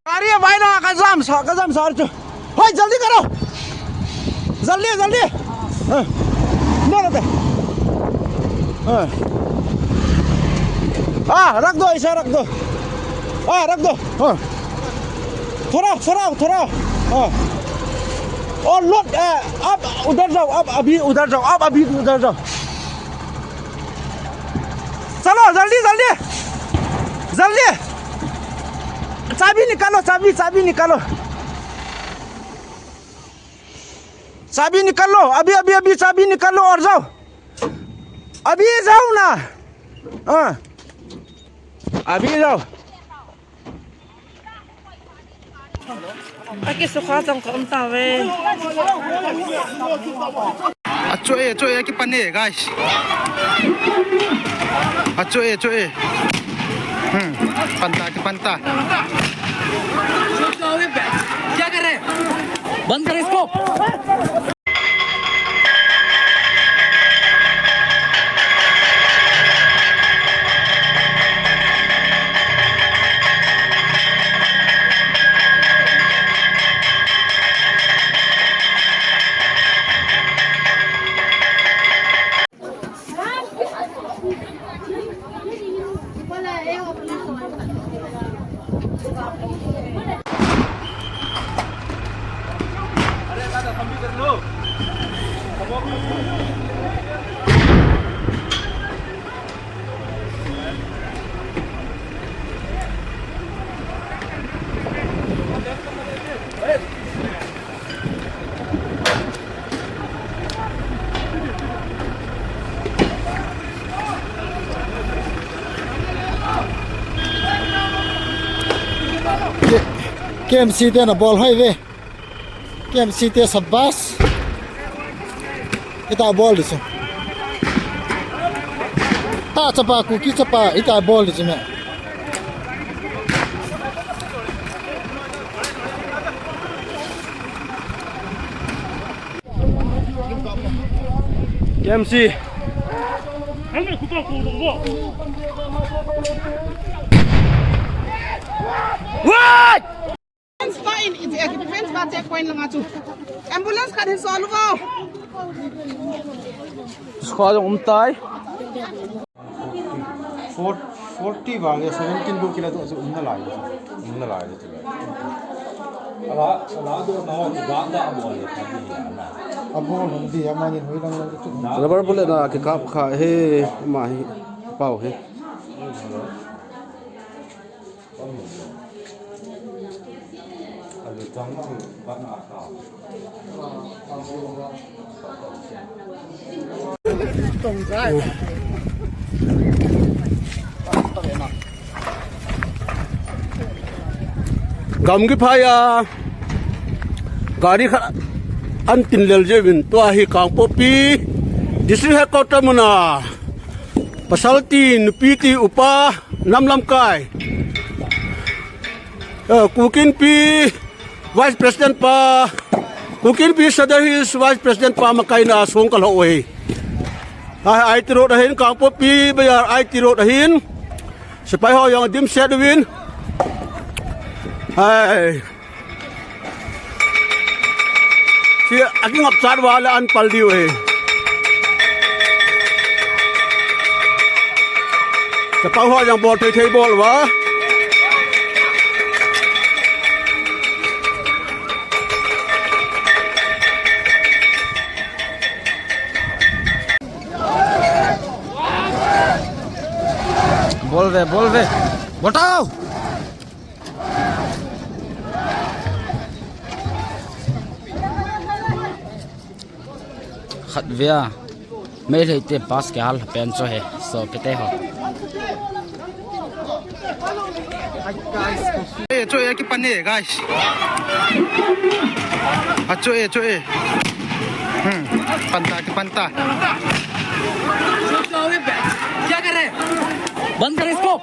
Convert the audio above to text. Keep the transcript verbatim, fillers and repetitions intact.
गाड़ी है भाई ना, कसम सा, कसम सा। होय, जल्दी करो, जल्दी, जल्दी। हाँ, ले लेते। हाँ। हाँ, रख दो, ऐसा रख दो। हाँ, रख दो। हाँ। थोड़ा, थोड़ा, थोड़ा। हाँ। और लोग, ए, आप उधर जाओ, आप अभी उधर जाओ, आप अभी उधर जाओ। चलो, जल्दी, जल्दी, जल्दी। चाबी निकालो, चाबी, चाबी निकालो। चाबी निकालो, अभी, अभी, अभी चाबी निकालो और जाओ। अभी जाओ ना। हाँ, अभी जाओ। Aki sukha jong ka um ta ve. Achoe, achoe, aki pane, guys. Achoe, achoe. Hmm, panta, aki panta. क्या कर रहे हैं? बंद कर इसको। K M C te na bol hai ve. K M C te sabas. Ita bol disu. Ta chapa Kuki chapa ita bol disu me. M C. What? Ambulance khat hin solu vo. Squad um tai. Four, forty bang ya, seventeen bu kila tu umna lai. Umna lai tu. Ala, ala do na ho da da abo le. Abo hum di amani hui lang lang tu. Rubber bullet na ke kap kha he ma hi pau he. Gam ki phaya gari kha an tin lel je vin tua hi Kangpokpi district headquarter muna pasal ti nupi ti upa nam lamkai. Eh, Kukinpi Vice President pa, Kukinpi Sadar Hills Vice President pa makaina song ka lo e. Ai, I T Road ahin, Kangpokpi Bazar I T Road ahin. Sipai ho yang dim set win. Ai. Si aki ngap chat wala an pal diu e. Sipai ho yang bol thei thei bol wa. Bol ve, bol ve. Botao. Khat vea. Meitei te pass ke hal pen cho he. So pete ho. Eh, cho e ki pane, guys. Ah, cho e, cho e. Hmm, panta ki panta. क्या कर रहे हैं? बंद कर इसको।